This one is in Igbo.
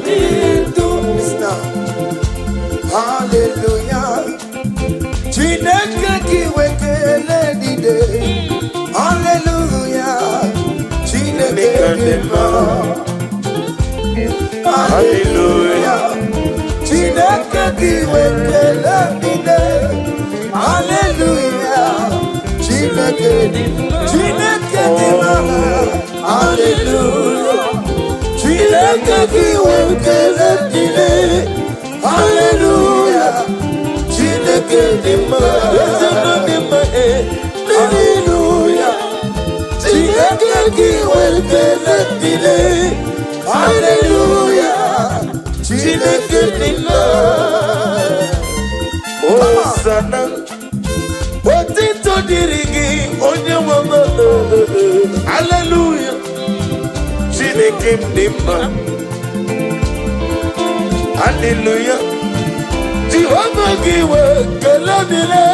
Dị ndụ. Listen now. Hallelujah. Chineke gị wekele dide. Hallelujah. Chineke dị mma. Hallelujah. Chineke gị wekele dide. Hallelujah. Chineke dị, Chineke dị mma. Hallelujah. Chineke gị wekele dide. Hallelujah. Chineke dị mma. Eze nọ dị mma, eh. Hallelujah. Chineke gị wekele dide. Hallelujah. Chineke dị mma. Hosanna. Otito dịrị gị, onye nwe m. Hallelujah. Chineke m dị mma. Hallelujah. Jehova gị wee kele dịrị.